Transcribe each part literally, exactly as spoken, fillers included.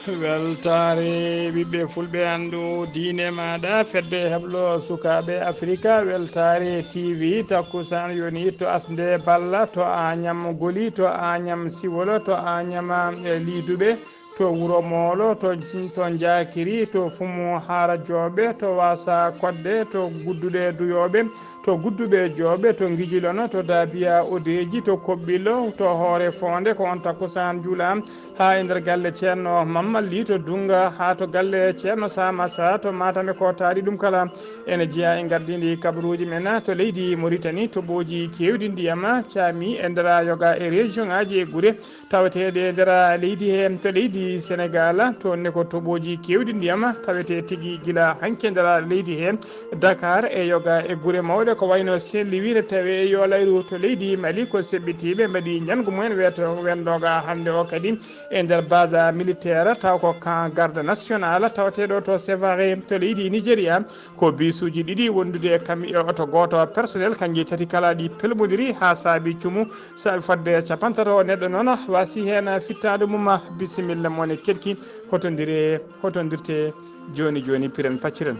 Weltaare ɓiɓɓe fulɓe, anndu diine maaɗa, fedde heblo sukaaɓe Afrika, weltaare T V, takkusaan yoni to asnde balla, to Añam Goli, to Añam Siwolo, to Añam, eh, Liiduɓe, to Wuro Moolo, to, to Njaakiri, to Fumu Harajooɓe, to Waasa Kodde, to Gudduɗe Duyooɓe, to Gudduɓe Jooɓe, to Ngijilono, to Daabiya Odeeji, to Koɓɓilo, to Hoore Foonde, ko on takkusaan juulaa haa e nder galle Ceerno Mammalli, to Dunnga, haa to galle Ceerno Samasa, to Matam e ko taari ɗum kala. Ene jeyaa e ngardiindi kabaruuji men to leydi Moritani, toɓooji keewɗi ndiyam caami e nder yoga e région ŋaaji e gure taweteeɗe e nder leydi he, to leydi Senegal, toon ne ko toɓooji keewɗi ndiyam tawetee tigi gila hanki e nder leydi he. Dakar e yoga e gure mawɗe ko wayno Saint-Louis ne tawe e Yoolayru, to leydi Mali ko seɓɓitiiɓe mbaɗi njanngu mumen weeto wendooga hannde o kadi e nder base militaire taw ko camp garde national tawateeɗo to Sevare, to leydi Nigeria. Ko bisuuji ɗiɗi wondude e kam e oto gooto personnel, kanji tati kala ɗi pelmodiri haa saabi cumu, saabi fodde capantato neɗɗo noon waasi heen fittaandu mum. Bisimilla mon e kelki, hotondire, hotondirte jooni jooni, piren pacciren.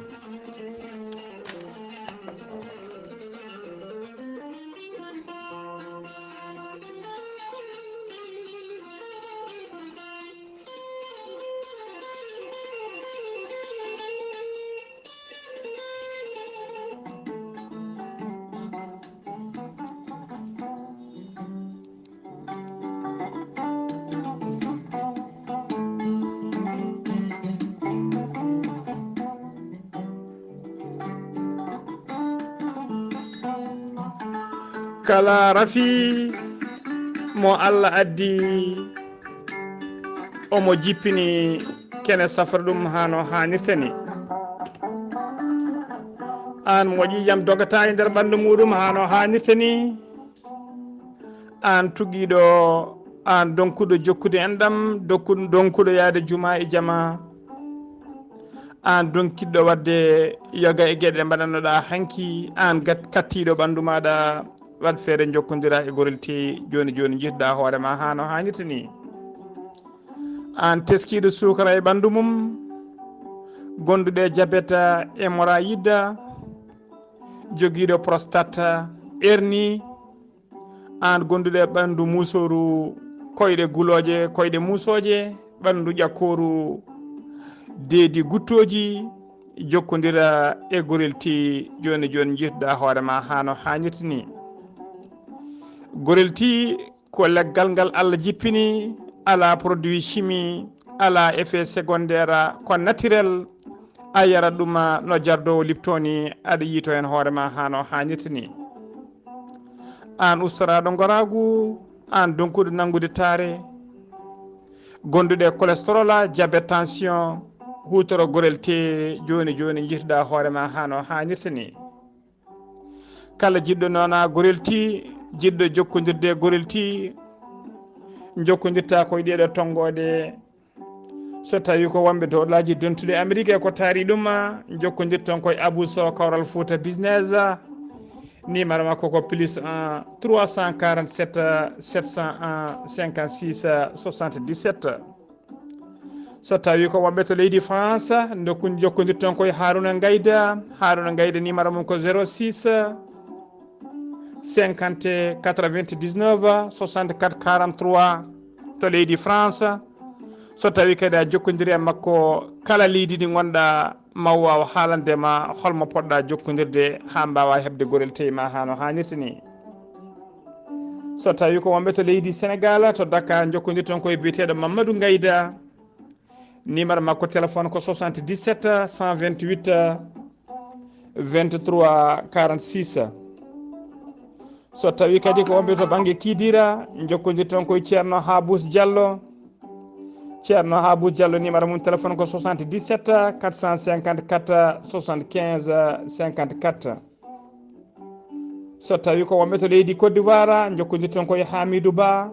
Kala rafi mo Allah addi, omo jippini kene safra ɗum hano haanirta ni. Aan mo ƴiiƴam dogata e nder ɓanndu muɗum hano haanirta ni. Aan tugiiɗo, aan donkuɗo jokkude enɗam, dokku-, donkuɗo yaade juma e jama. Aan donkiɗɗo waɗde yoga e geɗe ɗe mbaɗannoɗa hanki, aan gat-, kattiiɗo ɓanndu maaɗa, waɗ feere jokkondira e gorel tee jooni jooni, njihduɗa hoore ma hano haanirta ni. Aan teskiiɗo suukara e ɓanndu mum, gonduɗo e jabet, hémorroïde, jogiiɗo prostate, hernie, aan gonduɗo e ɓanndu muusooru, koyɗe gulooje, koyɗe muusooje, ɓanndu ƴakkooru, deedi guttooji, jokkondira e gorel tee jooni jooni, njihduɗa hoore ma hano haanirta ni. Gorel tee ko leggal ngal Allah jippini, alaa produit chimique, alaa effet secondaire, ko naturel. A yara ɗum no jardoowo Lipton ni, aɗa yiito heen hoore ma hano haanirta ni. Aan ustoraaɗo ngoraagu, aan donkuɗo nanngude taare, gonduɗo e cholestérol, jabet, tension, huutoro gorel tee jooni jooni, njihduɗa hoore ma hano haanirta ni. Kala jiɗɗo noona gorel tee, jiɗɗo jokkondirde e gorel tee, jokkondirta koye ɗeɗo tonngooɗe. So tawi ko wonɓe dowlaaji dentuɗi Amérique e ko taari ɗum, jokkondirton koye Abou Sow, Kawral Fouta Business. Numéro makko ko plus un, trois cent quarante-sept, sept cent un, cinquante-six, soixante-dix-sept. So tawi ko wonɓe to leydi France, dokku-, jokkondirton koye Haruna Ngayda. Haruna Ngayda, numéro mum ko zéro six, cinquante, quatre-vingt-dix-neuf, soixante-quatre, quarante-trois, to leydi France. So tawi kadi a jokkondiri e makko, kala leydi ndi ngonɗa, ma waaw haalande ma holmo poɗɗa jokkondirde haa mbaawa heɓde gorel tee ma hano haanirta ni. So tawi ko wonɓe to leydi Senegal, to Dakar, jokkondirton koye biyeteeɗo Mamadou Ngayda. Numéro makko téléphone ko soixante-dix-sept, cent vingt-huit, vingt-trois, quarante-six. So tawi kadi ko wonɓe to bannge Kidira, jokkondirton koye Ceerno Habous Diallo. Ceerno Habous Diallo, numéro mum téléphone ko soixante-dix-sept, quatre cent cinquante-quatre, soixante-quinze, cinquante-quatre. So tawi ko wonɓe to leydi Côte d'Ivoire, jokkondirton koye Hamidou Ba.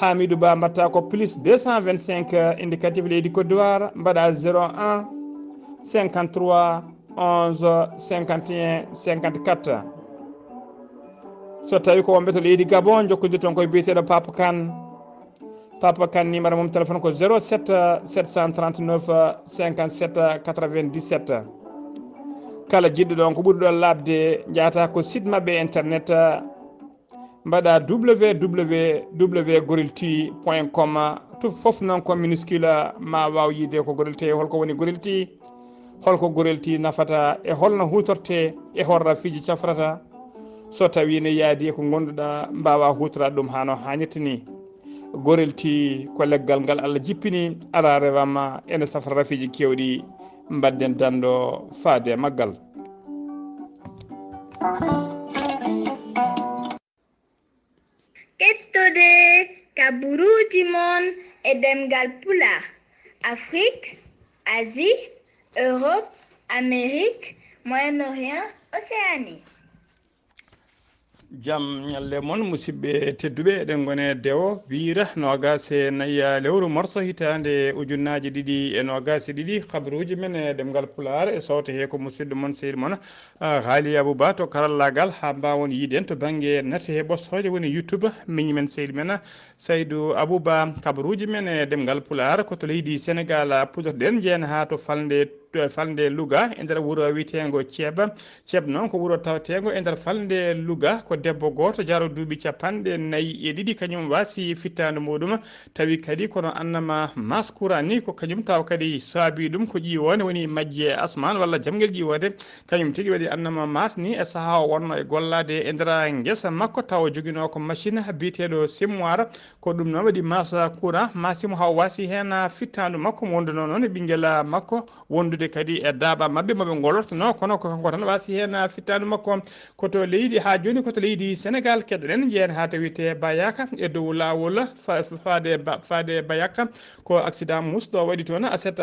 Hamidou Ba, mbaɗta ko plus deux cent vingt-cinq, indicatif leydi Côte d'Ivoire, mbaɗa zéro un, cinquante-trois, onze, cinquante et un, cinquante-quatre. So tawi ko wonɓe to leydi Gabon, jokkondirton koye biyeteeɗo Pape Kane. Papa Kane, numéro mum téléphone ko zéro sept sept cent trente-neuf cinquante-sept quatre-vingt-dix-sept. Kala jiɗɗo ɗon ko ɓuri ɗon laaɓde, njahata ko site maɓɓe internet, mbaɗa www gorilti point com. Tout fof noon ko minuscule, ma waaw yiide ko gorilti, holko woni gorilti, holko gorilti nafata, e holno huutorte, e hol rafiiji cafrata. So tawi ne yaadi e ko ngonduɗa, mbaawa huutoraade ɗum hano haanirta ni. Gorilti ko leggal ngal Allah jippini, ara rewama, ene safra rafiiji kewɗi, mbadden dando faade e maggal. Kettode kaburuuji mon e ɗemngal Pulaar, Afrik, Asie, Europe, Amérique, Moyen-Orient, Océanie. Jam ñalle mon, musidɓe tedduɓe, eɗen ngone dewo wiira noogaas e nayi lewru morso hitaande ujunnaaji ɗiɗi e noogaas e ɗiɗi. Kabaruuji men e ɗemngal Pulaar e sowte he ko musidɗo mon, sehil mon, ah, Haali Abuba to karallagal, haa mbaawon yiiden to bannge nate he ɓosooje woni YouTube, miñi men, sehil men, Saydu Abuba. Kabaruuji men e ɗemngal Pulaar ko to leydi Senegaal puɗɗorɗen, njeyen haa to falnde to e falnde Louga, e nder wuro wiyeteengo Ceeb. Ceeb noon ko wuro taweteengo e nder falnde Louga. Ko debbo gooto, jaro duuɓi capanɗe nayi e ɗiɗi, kañum waasi fittaandu muuɗum. Tawi kadi kono annama Maas Kura ni, ko kañum taw kadi saabi ɗum ko ƴiiwoonde woni majji e asmaan walla jamngel ƴiiwoonde. Kañum tigi waɗi annama Maas ni e sahaa o wonno e gollaade e nder ngesa makko, taw o joginoo ko machine biyeteeɗo simwaara. Ko ɗum noon waɗi Maas Kura, maasimo haa o waasi heen fittaandu makko mo wonduno noon e ɓinngel makko wondude kadi e daaɓa maɓɓe mo ɓe ngolortono, kono ko kanko tan waasi heen fittaandu makko. Ko to leydi, haa jooni ko to leydi Senegaal keɗoɗen, njeyen haa to wiyetee Bayaka e dow laawol fa-, faade Ba-, faade Bayaka. Ko accident musɗo waɗi toon aset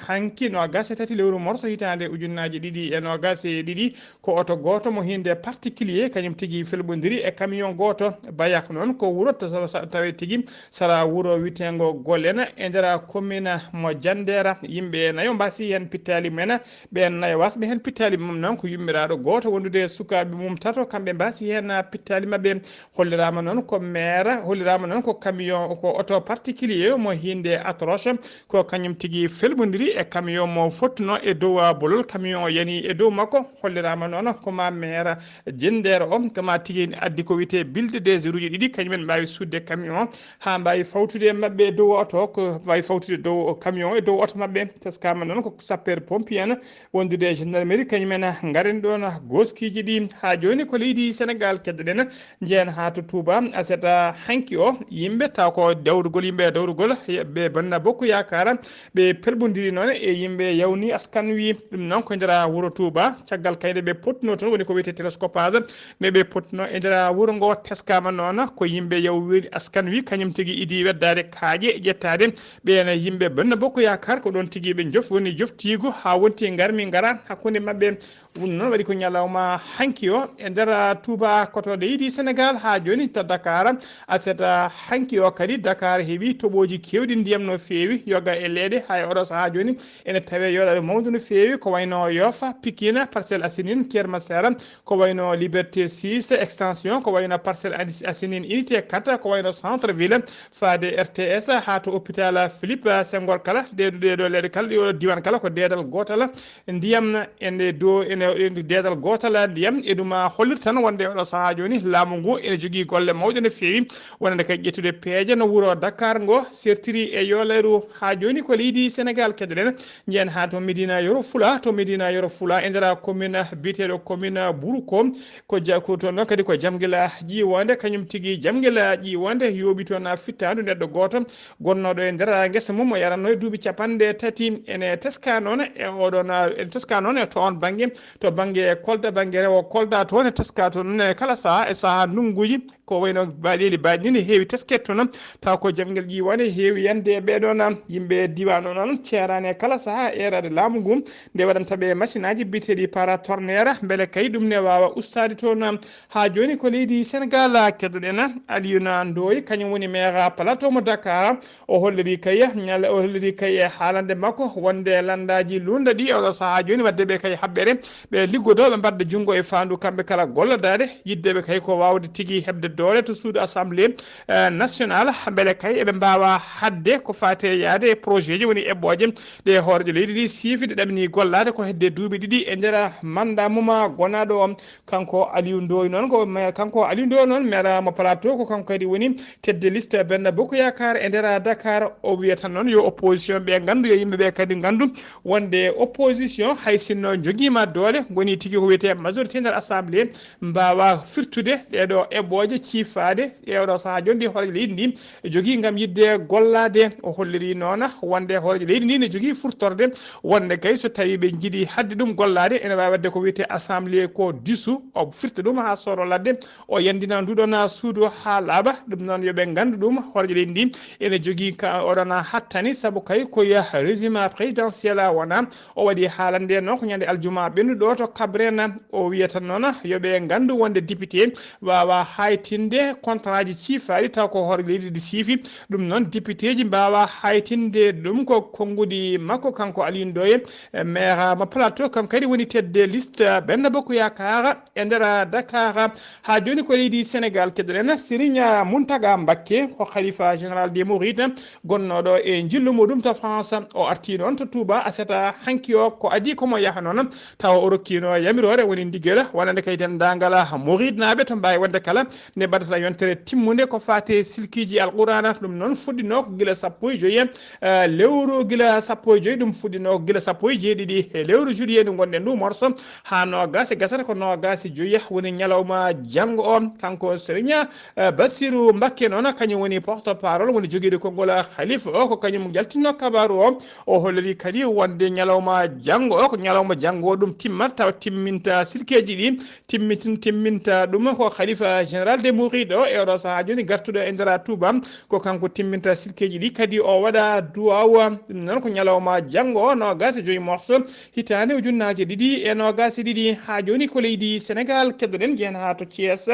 hanki noogaas e tati lewru morso hitaande ujunnaaji ɗiɗi e noogaas e ɗiɗi. Ko oto gooto mo hiinde particulier, kañum tigi felɓondiri e camion gooto. Bayak noon ko wuro ta-, sa-, sa-, tawe tigi sara wuro wiyeteengo Golena e nder commune mo Jandeera. Yimɓe nayo mbaasi heen pittaali mumen. Ɓeen nayo waasɓe heen pittaali mum noon ko yummiraaɗo gooto wondude e sukaaɓe mum tato, kamɓe mbaasi heen pittaali maɓɓe. Holliraama noon ko maire, holliraama noon ko camion, ko oto particulier mo hiinde Atroche, ko kañum tigi felɓondiri e camion mo fottuno e dow bolol. Camion o yani e dow makko. Holliraama noon ko ma maire Jenndeere o, ko ma tigi addi ko wiyetee bulldozers uji ɗiɗi, kañum en mbaawi suuɗde camion o, haa mbaawi fawtude e maɓɓe e dow oto, ko mbaawi fawtude dow camion o e dow oto maɓɓe. Teskaama noon ko sapeur pompier en wondude e gendarmerie, kañum en ngarani ɗoon gooskiiji ɗi. Haa jooni ko leydi Senegaal keddoɗen, njeyen haa to Touba. Aset hanki o, yimɓe taw ko dawrugol, yimɓe e dawrugol, ɓe Benno Bokk Yaakaar, ɓe pelɓondiri noon e yimɓe yawni askan wi. Ɗum noon ko nder wuro Touba, caggal kayde ɓe pottuno toon, woni ko wiyetee télescopage, mais ɓe pottuno e nder wuro ngo. Teskaama noon ko yimɓe yawni askan wi, kañum tigi idi weddaade kaaƴe ƴettaade. Ɓeen yimɓe Benno Bokk Yaakaar ko ɗoon tigi ɓe jof-, woni joftiigu haa wonti ngarmi ngara hakkunde maɓɓe. Ɗum noon waɗi ko ñalawma hanki o e nder Touba, ko to leydi Senegaal haa jooni to Dakar. Aset hanki o kadi Dakar heɓi toɓooji keewɗi ndiyam no feewi, yoga e leeɗe. Haa e oɗo sahaa jooni ene tawee yoga mawɗo no feewi, ko wayno Yoff, Pikine, Parcelles Assainies, Keur Massar, ko wayno Liberté six Extension, ko wayno Parcelles Assainies Unité quatre, ko wayno Centre Ville, faade R T S haa to hôpital Philippe Senghor kala, ɗee ɗo, ɗee ɗo leeɗe kala, ɗee ɗo diiwaan kala ko deedal gootal ndiyam, ene dow, ene, ene deedal gootal ndiyam. E ɗum, a, hollirta tan wonde e oɗo sahaa jooni laamu ngu ene jogii golle mawɗe no feewi, wonande kadi ƴettude peeje no wuro Dakar ngo sertiri e yoolayru. Haa jooni ko leydi Senegaal keddoɗen. Njeyen haa to Médina Yoro Fula, to Médina Yoro Fula e nder commune biyeteeɗo commune Buruko, ko ja-, ko toon noon kadi ko jamngel ƴiiwoonde, kañum tigi jamngel ƴiiwoonde yooɓi toon fittaandu neɗɗo gooto gonnooɗo e nder ngesa mum, o yaranno e duuɓi capanɗe tati. Ene teska noon e oɗon, ene teska noon e to oon bannge, to bannge Kolda, bannge rewo Kolda, toon e teska toon e kala sahaa, e sahaa ndunnguuji, ko wayno baɗeeli baɗi ni ne heewi teskede toon, taw ko jamngel ƴiiwoonde heewi yande e ɓee ɗoon yimɓe diiwaan o noon, ceeraani e kala sahaa eeraade laamu ngu, nde waɗanta ɓe masinaaji biyeteeɗi paratonnerre, mbele kay ɗum ne waawa ustaade toon. Haa jooni ko leydi Senegaal keddoɗen. Aliyuna Ndoye, kañum woni maire plateau mo Dakar, o holliri kay ñal-, o holliri kay e haalande makko wonde lanndaaji luunda ɗi e oɗo sahaa jooni, wadde ɓe kay haɓɓere ɓe liggodoo, ɓe mbaɗda junngo e faandu, kamɓe kala gollodaade, yiddeeɓe kay ko waawde tigi heɓde doole to suudu assemblée, eh, nationale, mbele kay eɓe mbaawa haɗde ko faati e yahde e projet ji, woni eɓɓooje ɗe hooreejo leydi ndi siifi, ɗe ɗamini gollaade ko hedde duuɓi ɗiɗi e nder mandat mum gonaaɗo o. Kanko Aliou Ndoye noon, ko me-, kanko Aliou Ndoye noon, maire mo Plateau, ko kanko kadi woni tête de liste Benno Bokk Yaakaar e nder Dakar. O wiyata noon yo opposition ɓe nganndu, yo yimɓe ɓe kadi nganndu wonde opposition, hay sinno jogiima doole, ngoni tigi ko wiyetee majorité nder assemblée, mbaawa firtude ɗeeɗo eɓɓooje ciifaade e oɗo sahaa jooni ɗi hooreejo leydi ndi jogii ngam yiɗde gollaade. O holliri noon wonde hooreejo leydi ndi ne jogii furtorde wonde kay so tawii ɓe njiɗi haɗde ɗum gollaade, ene waawi waɗde ko wiyetee assemblée ko disu, o firta ɗum haa sooro ladde, o yanndina nduɗon suudu haa laaɓa. Ɗum noon yo ɓe nganndu ɗum, hooreejo leydi ndi ene jogii ka oɗon hattani, sabu kay ko ya régime présidentiel wona. O waɗi haalande noon ko ñande aljuma ɓennuɗo to Kabrena. O wiyata noon yo ɓe nganndu wonde député waawa haytinde contrat ji ciifaaɗi taw ko hooreejo leydi ndi siifi. Ɗum noon député ji mbaawa haytinde ɗum ko konnguɗi makko kanko Aliou Ndoye, maire mo Plateau, kam kadi woni tête de liste Benno Bokk Yaakaar e nder Dakar. Haa jooni ko leydi Sénégal keɗoɗen Serigne Mountaga Mbacké, ko khalifa général des Mourides gonnooɗo e njillu muɗum to France. O artii noon to Touba aset hanki o, ko adii ko mo yaha noon, tawa o rokkiino yamiroore woni ndigal wonande kay denndaangal Mouridnaaɓe to mbaawi wonde kala nde mbaɗata yontere timmunde ko faati e silkiiji Alqur'aana. Ɗum noon fuɗɗinoo ko gila sappo e joyi, eh, lewru, gila sappo e joyi, ɗum fuɗɗinoo ko gila sappo e jeeɗiɗi e lewru juillet ndu ngonɗen ndu morso, haa noogaas e gasata ko noogaas e joyi woni ñalawma janngo o. Kanko Serigne, eh, Bassirou Mbacké noon, kañum woni porte-parole, woni jogiiɗo konngol khalifa o, ko kañum jaltinno kabaaru o. O holliri kadi wonde ñalawma janngo o, ko ñalawma janngo o ɗum timmat, tawa timminta silkeeji ɗi, timmitin-, timminta ɗum ko khalifa général des Mourides o, e oɗo sahaa jooni gartuɗo e nder Touba, ko kanko timminta silkeeji ɗi, kadi o waɗa duwaawa. Ɗum noon ko ñalawma janngo o, noogaas e joyi morso, hitaande ujunnaaje ɗiɗi e noogaas e ɗiɗi. Haa jooni ko leydi Sénégal keɗoɗen, jehen haa to Thiès,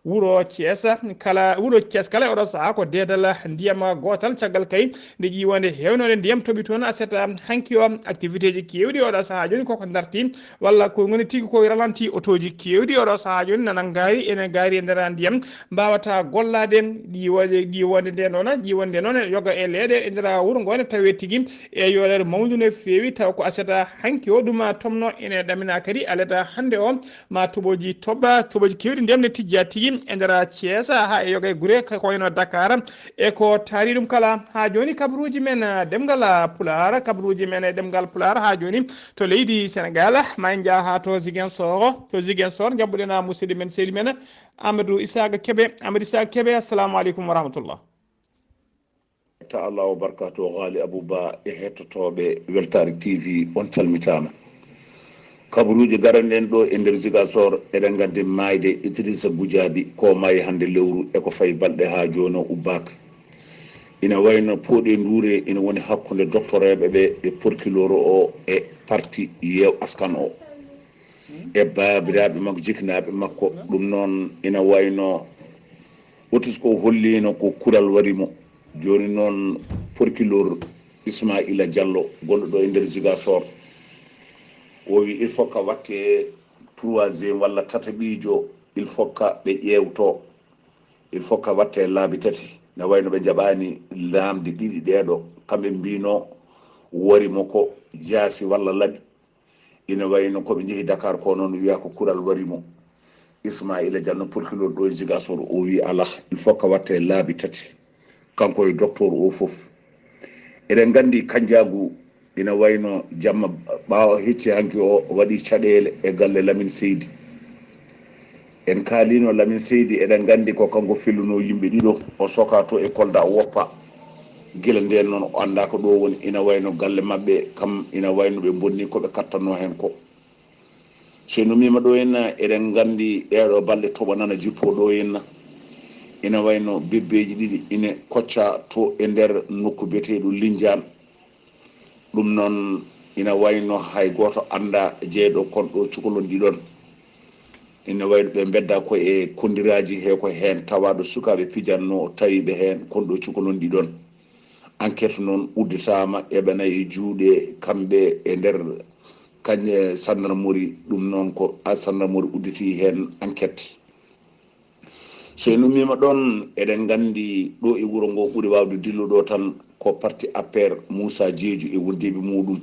wuro Thiès kala, wuro Thiès kala e oɗo sahaa ko deedal ndiyam gootal, caggal kay nde ƴiiwande heewnoonde ndiyam toɓi toon aset hanki o. Activité ji keewɗi oɗo sahaa jooni koko darti, walla ko ngoni tigi koye ralenti, otooji keewɗi oɗo sahaa jooni nana ngaari, ene ngaari e nder ndiyam, mbaawata gollaade. Ƴiiwande, ƴiiwande nde noon, ƴiiwande nde noon yoga e leeɗe e nder wuro ngo ne tawee tigi e yoolere mawndu no feewi, taw ko aset hanki o ɗum tomno ene ɗamina kadi alaa hannde o ma toɓoji toɓɓa, toɓoji keewɗi ndiyam ne tijja tigi e nder Thiès haa e yoga e gure ko wayno Dakar. E ko taari ɗum kala, haa jooni kabaruuji men, eh, ɗemngal, eh, Pulaar, kabaruuji men e ɗemngal Pulaar haa jooni to leydi Sénégal, ma en njah haa to Ziguinchor, to Ziguinchor, njaɓɓuɗen, ah, musidɗo men, sehil men, Amadou Isaka Kebe. Amadou Isaka Kebe, assalamu aleykum wa rahmatullah. Ta Allah wa barkatu, Ghali Abou Ba e hettotooɓe Weltaare T V, on calmitaama. Kabaruuji garanɗen ɗo e nder Ziguinchor, eɗen nganndi maayde Idrissa Goudiaby, ko maayi hannde lewru, e ko fayi balɗe haa jooni o ubbaaka. Ina wayno pooɗe nduure ina woni hakkunde doktoreeɓe ɓe e porkilooro o e parti Yeew Askan o e baabiraaɓe makko, jiknaaɓe makko. Ɗum noon ina wayno otis ko holliino ko kural wari mo. Jooni noon, porkiloor Ismaila Diallo, gonɗo ɗo e nder Ziguinchor, o wi il faut que watte troisième walla tataɓiijo, il faut que ɓe ƴeewto, il faut que watte laabi tati. Ne wayno ɓe njaɓaani laamɗe ɗiɗi ɗeeɗo, kamɓe mbino wari mo ko jaasi walla laɓi. Ina wayno ko ɓe njehi Dakar ko noon wiya ko kural wari mo. Ismaila Diallo, porkiloor ɗo e Ziguinchor, o wi alaa, il faut que watte laabi tati, kanko e docteur o fof. Eɗen nganndi Kanjaagu ina wayno jamma ɓaawo hecci hanki o waɗi caɗeele e galle Lamine Seydi. En kaalino Lamine Seydi, eɗen nganndi ko kanko felluno yimɓe ɗiɗo, o soka to e Kolda, o woppa. Gila ndeen noon o anndaaka ɗo woni, ina wayno galle maɓɓe kam, ina wayno ɓe bonni ko ɓe kattanno heen ko. So en umiima ɗo henna, eɗen nganndi ɗeeɗo balɗe toɓo nana jippoo ɗo henna. Ina wayno bebbeeji ɗiɗi ina kocca to e nder nokku biyeteeɗo Linjaan. Ɗum noon ina wayno hay gooto anndaa jeyɗo kon ɗo cukalon ɗiɗon. Ina wayno ɓe mbedda ko e kondiraaji he ko heen tawaaɗo sukaaɓe pijanno tawi ɓe heen kon ɗo cukalon ɗiɗon. Enquête noon udditaama, eɓe nayi e juuɗe kamɓe e nder kañe sandarmori. Ɗum noon ko a sandarmori udditi heen enquête. So en ummiima ɗoon, eɗen nganndi ɗo e wuro ngo ɓuri waawde dillude ɗo tan ko parti A P R Moussa Diédhiou e wondiiɓe muɗum.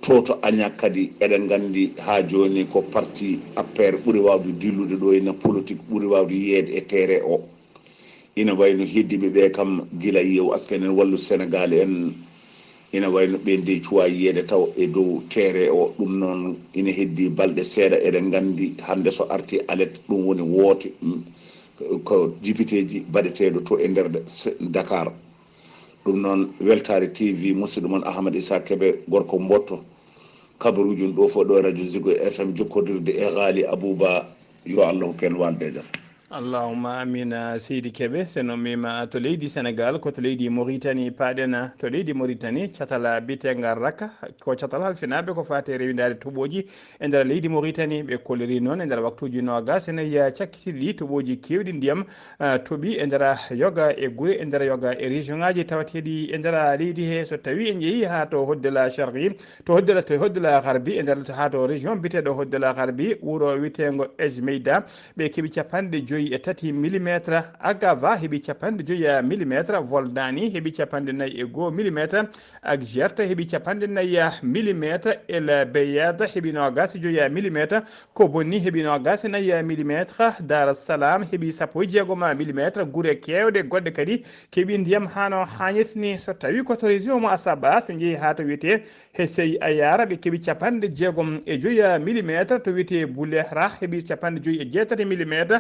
To to Aña kadi eɗen nganndi haa jooni ko parti A P R ɓuri waawde dillude ɗo ina politique ɓuri waawde yiyeede e terrain o. Ina wayno heddiiɓe ɓe kam gila yeewu askan en wallu Senegaal en, ina wayno ɓe nde cuwa yiyeede taw e dow terrain o. Ɗum noon ina heddi balɗe seeɗa, eɗen nganndi hannde so arti alet ɗum woni woote, mm, ko jipiteeji baɗeteeɗo to e nder de-, se-, Dakar. Ɗum noon Weltaare T V, musidɗo mon Ahmad Issa Kebe, gorko Mbotto, kabaruuji ɗo fof ɗo e radio Zigo F M jokkondirde e Ghali Abouba, yo Allahu ken walde e jam. Allahumma amina, seydi Keɓe. So noon mima to leydi Senegal, ko to leydi Moritani paaɗen. To leydi Moritani, catal biyeteegal Raka, ko catal halfinaaɓe ko faati e rewindaade toɓooji e nder leydi Moritani. Ɓe kolliri noon e nder waktuuji noogas ene cakkitiɗi toɓooji keewɗi ndiyam, ah, toɓi e nder yoga e gure, e nder yoga e région ŋaaji tawateeɗi e nder leydi he. So tawi en njehi haa to Hoddela Sharqi, to Hoddela, to Hoddela Gharbi, e nder to, haa to région biyeteeɗo Hoddela Gharbi, wuro wiyeteengo Ejmeyda, ɓe keɓi capanɗe joyi e tati millimétre. Agava heɓi capanɗe joyi millimétre. Voldani heɓi capanɗe nayi e goo millimétre. Agjerta heɓi capanɗe nayi millimétre. El Beyada heɓi noogas e joyi millimétre. Koboni heɓi noogas e nayi millimétre. Dar Salam heɓi sappo e jeegom millimétre. Gure keewɗe goɗɗe kadi keɓi ndiyam hano haanirta ni. So tawi ko to région mo Asaba, so njehi haa to wiyetee Hesey Ayara, ɓe keɓi capanɗe jeegom e joyi millimétre. To wiyetee Bulehra heɓi capanɗe joyi e jeetati millimétre.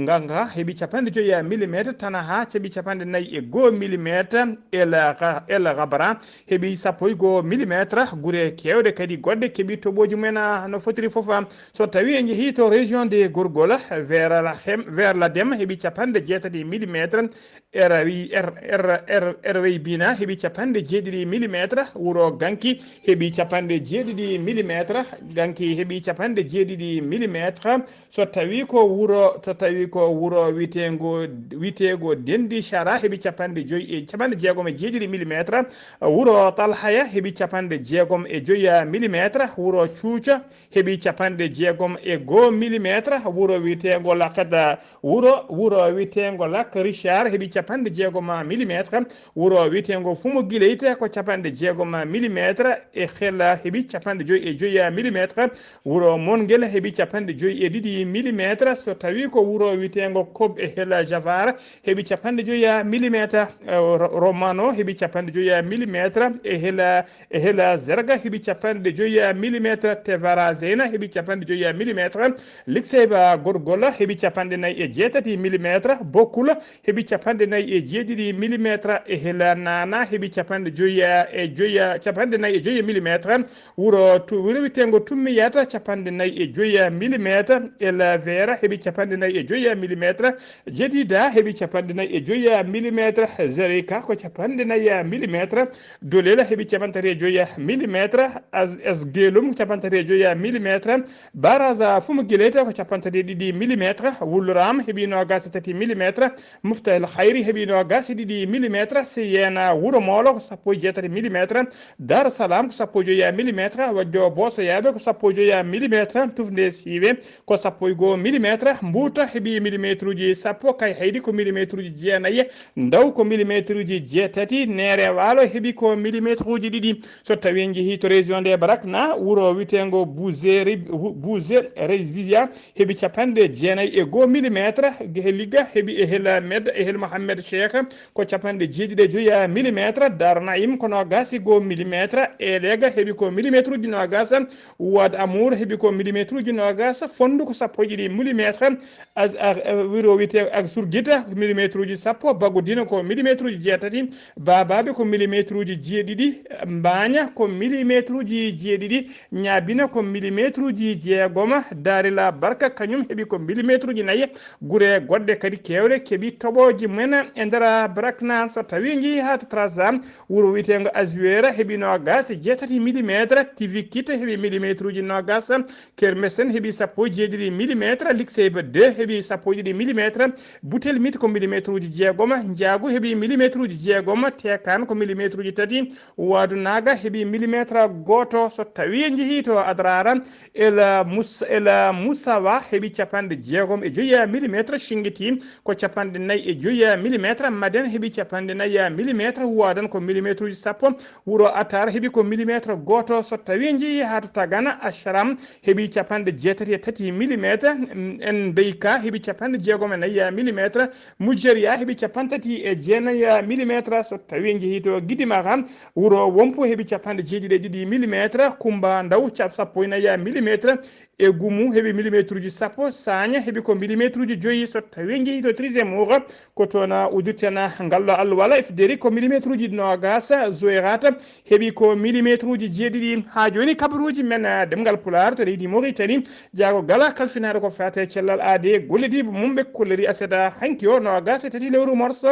Nganga heɓi capanɗe joyi millimétre. Tanaha heɓi capanɗe nayi e goo millimétre. El Ga-, El Gabra heɓi sappo e goo millimétre. Gure keewɗe kadi goɗɗe keɓi toɓooji mumen, ah, no fotiri fof. So tawi en njehi to région de Gorgol, vers la Hem, vers la Dem heɓi capanɗe jeetati millimétre. R wi-, R, R, R, R W Bina heɓi capanɗe jeeɗiɗi millimétre. Wuro Ganki heɓi capanɗe jeeɗiɗi millimétre. Ganki heɓi capanɗe jeeɗiɗi millimétre. So tawi ko wuro, so tawi ko wuro witeengo, witeego Dendi Shara heɓi capanɗe joyi e, capanɗe jeegom e jeeɗiɗi millimétre. Wuro Talhaya heɓi capanɗe jeegom e joyi millimétre. Wuro Cuuca heɓi capanɗe jeegom e goo millimétre. Wuro witeengo Lakada, wuro, wuro witeengo Lak Richard heɓi capanɗe jeegom millimétre. Wuro witeengo Fumu Gileyte ko capanɗe jeegom millimétre e hela heɓi capanɗe joyi e joyi millimétre. Wuro Mongel heɓi capanɗe joyi e ɗiɗi millimétre. So tawi ko wuro witeengo Kob e hela Javara heɓi capanɗe joyi millimétre. Eh, Ro-, Romano heɓi capanɗe joyi millimétre e hela, e hela Zerga heɓi capanɗe joyi millimétre. Tevara Zeyna heɓi capanɗe joyi millimétre. Likseyba Gorgola heɓi capanɗe nayi e jeetati millimétre. Bokula heɓi capanɗe nayi e jeeɗiɗi millimétre e hela Nana heɓi capanɗe joyi e joyi, capanɗe nayi e joyi millimétre. Wuro tu-, wuro witeengo Tummiyata capanɗe nayi e joyi millimétre. El Vera heɓi capanɗe nayi e joyi millimétre. Jedida heɓi capanɗe nayi e joyi millimétre. Zerika ko capanɗe nayi millimétre. Dolela heɓi capanɗe tati e joyi millimétre. As-, Esgelum capanɗe tati e joyi millimétre. Baraza Fumu Gileta ko capanɗe tati e ɗiɗi millimétre. Wulram heɓi noogas e tati millimétre. Muftahil Hayri heɓi noogas e ɗiɗi millimétre. Seyena Wuro Moolo ko sappo e jeetati millimétre. Dar Salam ko sappo e joyi millimétre. Wajjo Boosoyaaɓe ko sappo e joyi millimétre. Tufnde Siiwe ko sappo e goo millimétre. Mbuuta heɓi millimétruuji sappo. Kay Haydi ko millimétruuji jeenayi. Ndaw ko millimétruuji jeetati. Neere Waalo heɓi ko millimétruuji ɗiɗi. So tawi en njehii to région de Barakna, wuro witeengo Buze Re-, Buze Revisia heɓi capanɗe jeenayi e goo millimétre. He Ligga heɓi e hel Med, e hel Mohamed Cheikh ko capanɗe jeeɗiɗi e joyi millimétre. Dar Naim ko noogas e goo millimétre. Elega heɓi ko millimétruuji noogas. Wad Amour heɓi ko millimétruuji noogas. Fondu ko sappo e ɗiɗi millimétre. As-, a-, a-, wuro wiyetee Ak Surgita, millimétruuji sappo. Bagodina ko millimétruuji jeetati. Baabaaɓe ko millimétruuji jeeɗiɗi. Mbaaña ko millimétruuji jeeɗiɗi. Ñaabina ko millimétruuji jeegom. Daarila Barka kañum heɓi ko millimétruuji nayi. Gure goɗɗe kadi keewɗe keɓi toɓooji mumen e nder Barakna. So tawi en njehii haa to Trarza, wuro wiyeteengo Azuera heɓi noogas e jeetati millimétre. Tivikita heɓi millimétruuji noogas. Kermesen heɓi sappo e jeeɗiɗi millimétre. Likseyba deux heɓi sappo e ɗiɗi millimétre, Butel Mit ko millimétre uji jeegom, Njaagu heɓi millimétre uji jeegom, Teekaan ko millimétre uji tati, Waadu Naaga heɓi millimétre gooto. So tawii en njehii to Adraara, El Mus-, El Musawa heɓi capanɗe jeegom e joyi millimétre, Singiti ko capanɗe nayi e joyi millimétre, Maden heɓi capanɗe nayi millimétre, Huwadan ko millimétre uji sappo, Wuro Atar heɓi ko millimétre gooto. So tawii en njehii haa to Tagana, Ashram heɓi capanɗe jeetati e tati millimétre, M-, M B K heɓi capanɗe jeegom e nayi millimétre, Mujeriya heɓi capanɗe tati e jeenayi millimétre. So tawii en njehii to Gidimara, Wuro Wompu heɓi capanɗe jeeɗiɗi e ɗiɗi millimétre, Kumba Ndaw cap-, sappo e nayi millimétre, e Gumu heɓi millimétre uji sappo, Saaña heɓi ko millimétre uji joyi. So tawii en njehii to Trisemour, ko toon udirten ngalɗo alluwal, Ifderi ko millimétre uji noogas, Zoyrata heɓi ko millimétre uji jeeɗiɗi. Haa jooni kabaruuji men, eh, ɗemngal Pulaar to leydi Mauritanie, jaagorgal kalfinaaɗo ko faati e cellal aadee, gollodiiɓe mum ɓe kollirii aset hanki o noogas e tati lewru mars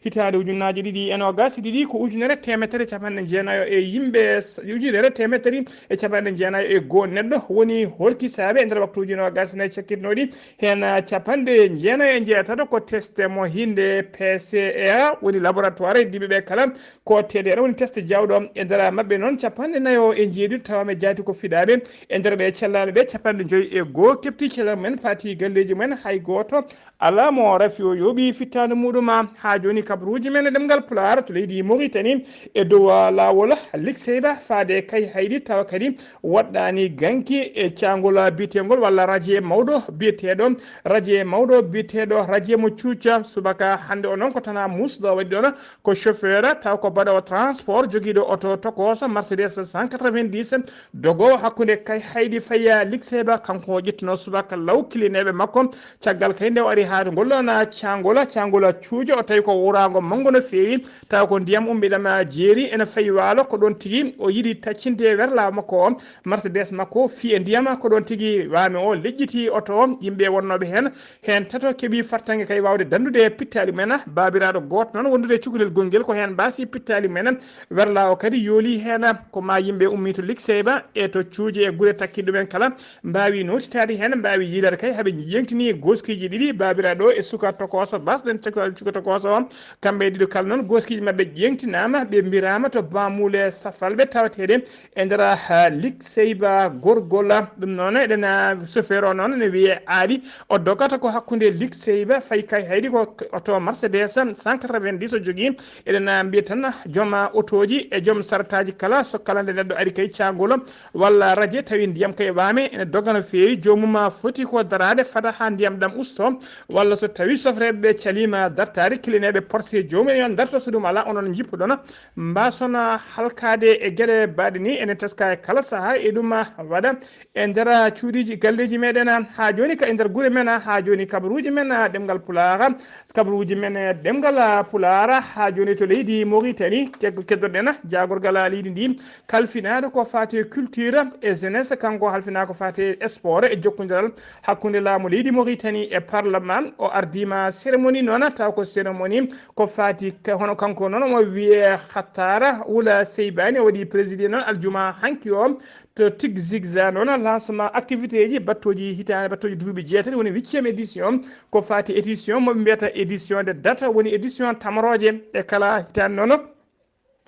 hitaande ujunnaaje ɗiɗi e noogas e ɗiɗi, ko ujunere teemedere capanɗe jeenayo e yimɓe s-, ujunere teemedere e capanɗe jeenayo e goo neɗɗo woni horkisaaɓe e nder waktuuji noogas e nayi cakkitnooɗi. Heen, ah, capanɗe jeenayo e jeetato ko teste mo hinde P C R, woni laboratoire, heddiiɓe ɓe kala ko T D R woni teste jawɗo. E nder maɓɓe noon, capanɗe nayo e jeeɗiɗo tawaama jaati ko fiɗaaɓe. E nder ɓe cellaaɓe ɓe, capanɗe joyi e goo keɓti cellal mum en, paati galleeji mum en, hay gooto alaa mo rafi o yooɓi fittaandu muɗum. Haa jooni kabaruuji men e ɗemngal Pulaar to leydi Mauritanie e dow, ah, laawol Likseyba faade Kayhayɗi, tawa kadi waɗɗaani ganki e caangol biyeteengol walla radier mawɗo biyeteeɗo, radier mawɗo biyeteeɗo radier mo cuuca. Subaka hannde o noon ko tanaa muusɗo waɗi ɗoon, ko chauffeur taw ko baɗoowo transport jogiiɗo oto tokooso Mercedes cent quatre-vingt-dix dogoowo hakkunde Kayhayɗi fayi Likseyba, kanko o ƴettunoo subaka law kilineeɓe makko. Caggal kadi nde o ari haa ngol ɗoon caangol, caangol cuujo, o tawi ko wuraango manngo no feewi, tawa ko ndiyam ummiɗam jeeri ene fayi waalo, ko ɗoon tigi o yiɗi taccinde werlaawo makko o, Mercedes makko fii e ndiyam, ko ɗoon tigi waame o leƴƴiti oto o, yimɓe wonnooɓe heen, heen tato keɓi fartaŋŋe kay waawde danndude pittaali mum en. Baabiraaɗo gooto noon wondude e cukalel gongel ko heen mbaasi pittaali mum en, werlaawo kadi yooli heen. Ko maa yimɓe ummii to Likseyba e to cuujo e gure takkiiɗe ɗumen kala, mbaawi nootitaade heen, mbaawi yiilaade kay, haɓe ƴeeŋtini gooskiiji ɗiɗi, baabiraaɗo e suka tokooso, baasɗen caka-, suka tokooso o. Kamɓe ɗiɗo kala noon, gooskiiji maɓɓe ƴeeŋtinaama, ɓe mbiraama to Bamule Safalɓe tawateeɗe e nder, ah, Likseyba Gorgola. Ɗum noon, eɗen, ah, chauffeur o noon ene wiyee Aali. O dogata ko hakkunde Likseyba fayi Kayhayɗi, ko oto Mercedes cent quatre-vingt-dix o jogii. Eɗen, ah, mbiya tan joom otooji e joom sartaaji kala, so kala nde neɗɗo ari kay caangol walla radier tawi ndiyam kay waame, ene doga no feewi, joomum foti ko daraade fada haa ndiyam ɗam usto, walla so tawi sofreeɓe ɓe caliima dartaade, kilineeɓe porse joomum en yo darto, so ɗum alaa onon njippuɗon mbaason halkaade e geɗe baaɗe ni. Ene teska e kala sahaa e ɗum waɗa e nder cuuɗiiji galleeji meɗen haa jooni ka e nder gure men haa jooni kabaruuji men ɗemngal Pulaar. Kabaruuji men e ɗemngal Pulaar haa jooni to leydi Mauritanie, ke-, keddoɗen jaagorgal leydi ndi, kalfinaaɗo ko faati e culture e jeunesse, kanko halfinaa ko faati e sport e jokkondiral hakkunde laamu leydi Mauritanie e parlement. O ardiima cérémonie noon, taw ko cérémonie ko faati ka-, hono kanko noon omo wiyee Hattara Wula Seybani, o waɗi présidé noon aljuma hanki o. To Tigzigza noon, lancement activité ji battooji hitaande, battooji duuɓi jeetati, woni huitième édition. Ko faati édition mo ɓe mbiyata édition de date, woni édition tamrooje e kala hitaande noon.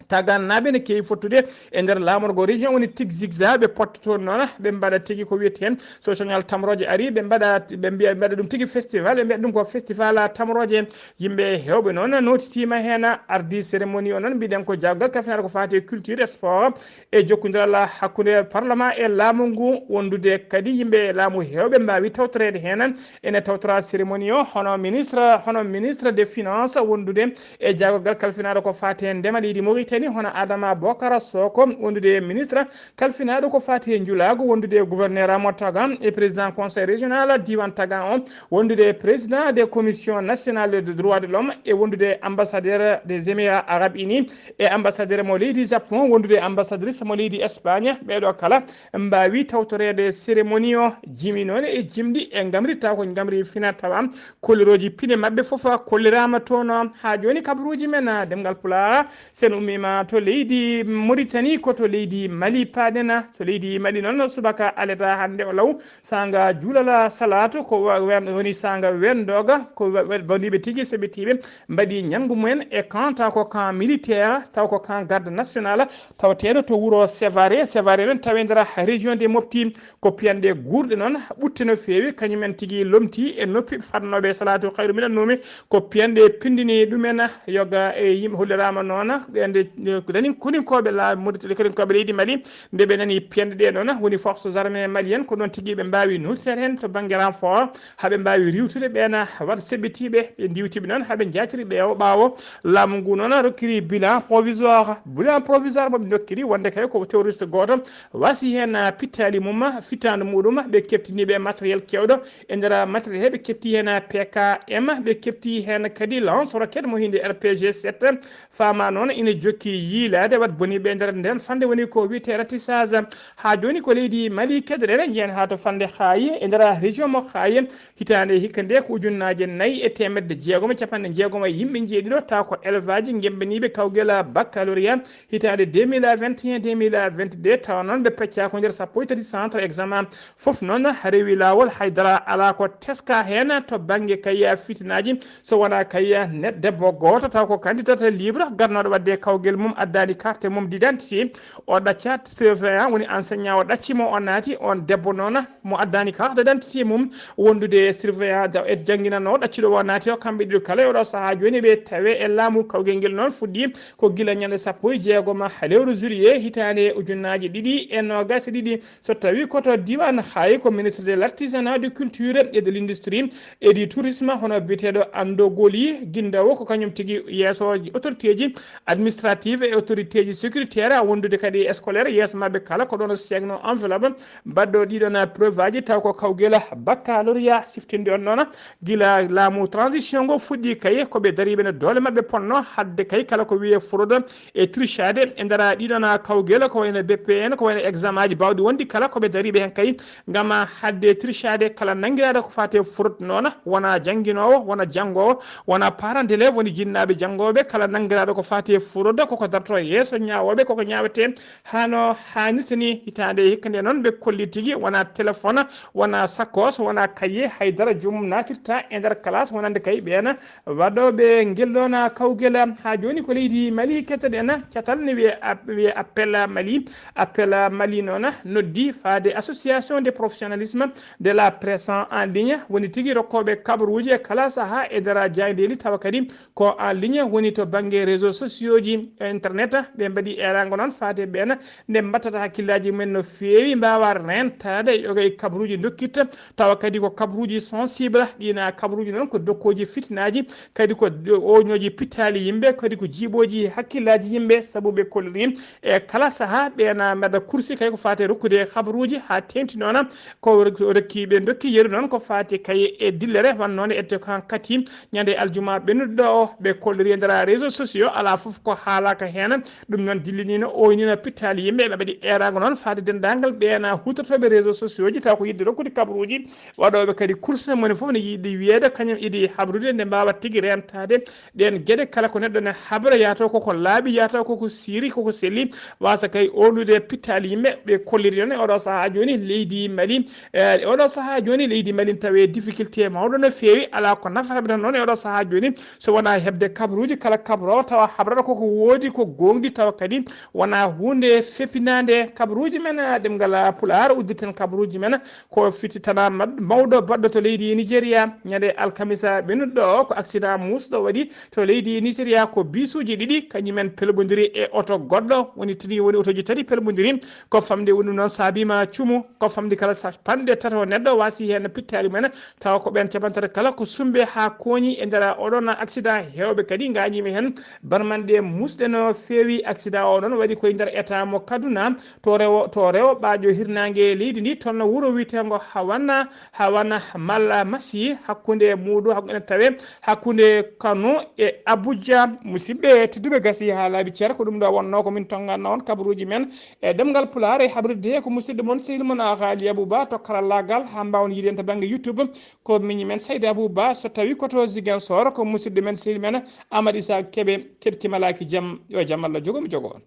Tagannaaɓe ne keewi fottude e nder laamorgo région woni Tigzigza, ɓe pottoto noon, ɓe mbaɗa tigi ko wiyetee heen, so coñal tamrooje ari, ɓe mbaɗa, ɓe mbiya, ɓe mbaɗa ɗum tigi festival, ɓe mbiyata ɗum ko festival tamrooje. Yimɓe heewɓe noon nootitiima heen, ardi cérémonie o noon, mbiɗen ko jaagorgal kalfinaaɗo ko faati e culture e sport, e jokkondiral hakkunde parlement e laamu ngu, wondude kadi yimɓe laamu heewɓe mbaawi tawtoreede heen. Ene tawtora cérémonie o hono ministre, hono ministre des finances, wondude e jaagorgal kalfinaaɗo ko faati e ndema leydi Mauritanie, hono Adama Bokara Soko, wondude e ministre kalfinaaɗo ko faati e njulaagu, wondude e gouverneur Amadou Tagan e président conseil régional diiwaan Tagan o, wondude e président des commissions nationales de droits de l'homme e wondude e ambassadeur des Émirats arabes unis e ambassadeur mo leydi Japon, wondude e ambassadrice mo leydi Espagne. Ɓeeɗo kala mbaawi tawtoreede cérémonie o. Jimi noon e jimɗi e ngamri, taw ko ngamri fina tawa kollirooji pine maɓɓe fof kolliraama toon. Haa jooni kabaruuji men, ah, ɗemngal Pulaar, sen ummi Ma to leydi Mauritanie, ko to leydi Mali paaɗen. To leydi Mali noon, subaka aleta hannde o law, saanga juulala salaatu, ko wa-, wen-, woni saanga wendooga, ko wa-, wa-, woniɓe tigi sebitiiɓe mbaɗi ñanngu mumen e camp, taw ko camp militaire, taw ko camp garde national, tawateeɗo to wuro Sévaré. Sévaré noon tawi nder région de Mopti, ko piyanɗe guurɗe noon, ɓutte no feewi, kañum en tigi lomti e noppi fadnooɓe salaatu khayru minan nawmi, ko piyanɗe pindini ɗumen. Yoga e yimɓe holliraama noon, ɓe nde, nde ko dani koninkooɓe la-, Mauritanie, koninkooɓe leydi Mali, nde ɓe nani piyanɗe ɗe noon, woni forces armées maliennes, ko noon tigi ɓe mbaawi nuttere heen to bannge renfort, haa ɓe mbaawi riiwtude ɓeen, waɗ seɓɓitiiɓe, ɓe ndiiwtiiɓe noon, haa ɓe njaatiri ɓe o ɓaawo. Laamu ngu noon rokkiri bilan provisoire. Bilan provisoire mo ɓe ndokkiri wonde kay ko terroriste gooto wasi heen, ah, pittaali mum, fitaandu muɗum, ɓe keɓtiniiɓe matériel keewɗo. E nder matériel he ɓe keɓti heen P K M, ɓe keɓti heen kadi lance roquette mo hindi R P G sept. Faama noon ina jokki yiilaade, waɗ boniiɓe e nder nden fannde woni ko wiyetee ratissage. Haa jooni ko leydi Mali keɗoɗen, njiyen haa to fannde Xaayi, e nder région mo Xaayi, hitaande hikka nde ko ujunnaaje nayi e teemedde jeegom e capanɗe jeegom e yimɓe njeeɗiɗo, taw ko élevage ngembaniiɓe kawgel baccalauréat hitaande deux mille vingt et un, deux mille vingt-deux, tawa noon ɓe peccaa ko nder sappo e tati centre examen. Fof noon rewi laawol, haydara alaa ko teska heen to bannge kay fitinaaji, so wonaa kay neɗɗo debbo gooto, taw ko candidat libre, garnooɗo waɗde kawgel mum, addaani carte mum d'identité, o ɗaccaat surveillant, woni enseignant, o ɗacci mo, o naati, on debbo noon mo addaani carte d'identité mum, wondude e surveillant da-, e jannginanoowo ɗaccuɗo o naati o, kamɓe ɗiɗo kala e oɗo sahaa jooni ɓe tawe e laamu. Kawgel ngel noon fuɗɗi ko gila ñande sappo e jeegom lewru juillet hitaande ujunnaaji ɗiɗi e noogas e ɗiɗi. So tawi ko to diiwaan Xaayi, ko ministre de l'artisanat, de culture et de l'industrie et du tourisme, hono biyeteeɗo Ando Goli Guindawo, ko kañum tigi yeeso autorité ji administrative e autorité ji sécuritaire, wondude kadi scolaire, yeeso maɓɓe kala ko ɗoon seegno enveloppe baɗɗo ɗiɗon preuve aji, taw ko kawgel baccalauréat siftinde on noon. Gila laamu transition ngo fuɗɗi kay, ko ɓe dariiɓe no doole maɓɓe ponno, hadde kay kala ko wiyee fraude e trichade e nder ɗiɗon kawgel, ko wayno B P N, ko wayno examen aji baawɗi wonde kala ko ɓe dariiɓe heen kay, ngam hadde trichade kala nanngiraaɗo ko faati e fraude noon, wona jannginoowo, wona janngoowo, wona parent d'élève, woni jinnaaɓe janngooɓe, kala nanngiraaɗo ko faati e fraude, koko darto yeeso ñaawooɓe, koko ñaawetee hano haanirta ni. Hitaande hikka nde noon ɓe kolli tigi, wona téléphone, wona sacoche, wona cahier, haydara joomum naatirta e nder classe, wonande kay ɓeen waɗooɓe ngel ɗoon kawgel. Haa jooni ko leydi Mali kettoɗen, catal ne wiye ap-, wiye Appel Mali. Appel Mali noon noddi faade Association de professionnalisme de la presse en ligne, woni tigi rokkooɓe kabaruuji e kala sahaa e nder jaayndeeli, tawa kadi ko en ligne, woni to bannge réseaux sociaux ji, internet. Ɓe mbaɗi eeraango noon faade ɓeen nde mbattata hakkillaaji mumen no feewi, mbaawa reentaade e yoga e kabaruuji dokkitta, tawa kadi ko kabaruuji sensible. Ɗiina kabaruuji noon ko dokkooji fitinaaji, kadi ko oñooji pittaali yimɓe, kadi ko jiiɓooji hakkillaaji yimɓe, sabu ɓe kolliri e kala sahaa ɓeena mbaɗa kursi kay ko faati e rokkude kabaruuji haa teeŋti noon. Ko rokki, ɓe ndokki yeru noon ko faati kay e dillere wannoonde e to kan kati ñande aljuma ɓennuɗo o. Ɓe kolliri e nder réseaux sociaux, alaa fof ko haalaaka heen. Ɗum noon dilliniino, ooynino pittaali yimɓe, ɓe mbaɗi eeraango noon faade denndaangal ɓeena huutortooɓe réseaux sociaux ji, taw ko yiɗde rokkude kabaruuji waɗooɓe kadi kurse, moni fof ne yiɗi wiyeede kañum idi habrude nde mbaawa tigi reentaade ɗeen geɗe. Kala ko neɗɗo ne habra, yahata koko laaɓi, yahata koko siiri, koko selli, wasa kay oolude pittaali yimɓe. Ɓe kolliri noon e oɗo sahaa jooni leydi Mali, e oɗo sahaa jooni leydi Mali tawi difficulté mawɗo no feewi, alaa ko nafata ɓe noon e oɗo sahaa jooni, so wonaa heɓde kabaruuji. Kala kabaroowo tawa habrata koko woodi, ko goongɗi, tawa kadi wonaa huunde feppinaande. Kabaruuji men, ɗemngal Pulaar, uddirten kabaruuji men ko fiti tana mad-, mawɗo baɗɗo to leydi Nigeria. Ñande alkamisa ɓennuɗo o, ko accident muusɗo waɗi to leydi Nigeria, ko bisuuji ɗiɗi kañum en pelɓondiri e oto goɗɗo, woni tini, woni otooji tati pelɓondiri. Ko famde woni noon saabiima cumu, ko famde kala sa-, panɗe tato neɗɗo wasi heen pittaali men, tawa ko ɓeen capanɗe tati kala ko sumɓe haa kooñi e nder oɗon accident. Heewɓe kadi ngaañiima heen, barmanɗe muusɗe no feewi. Accident o noon waɗi koye nder état mo Kaduna, to rewo, to rewo ɓaaƴo hirnaange leydi ndi, toon no wuro wiyeteengo Hawana, Hawana Malla Masi, hakkunde muuɗum, hakkunde tawe, hakkunde Kano e Abuja. Musidɓe tedduɓe, gasi haa laaɓi cer, ko ɗum ɗo wonnoo ko min tonnganno on kabaruuji men e ɗemngal Pulaar e habrirde ko musidɗo mon, sehil mon, Aali Abuba to karallaagal, haa mbaawon yiide en to bannge YouTube, ko miñi men Saydi Abuba, so tawi ko to Ziguinchor, ko musidɗo men, sehil men, Amadou Issa Kebe, keɗki malaaki jam. Yo jam Allah jogo mi jogo on.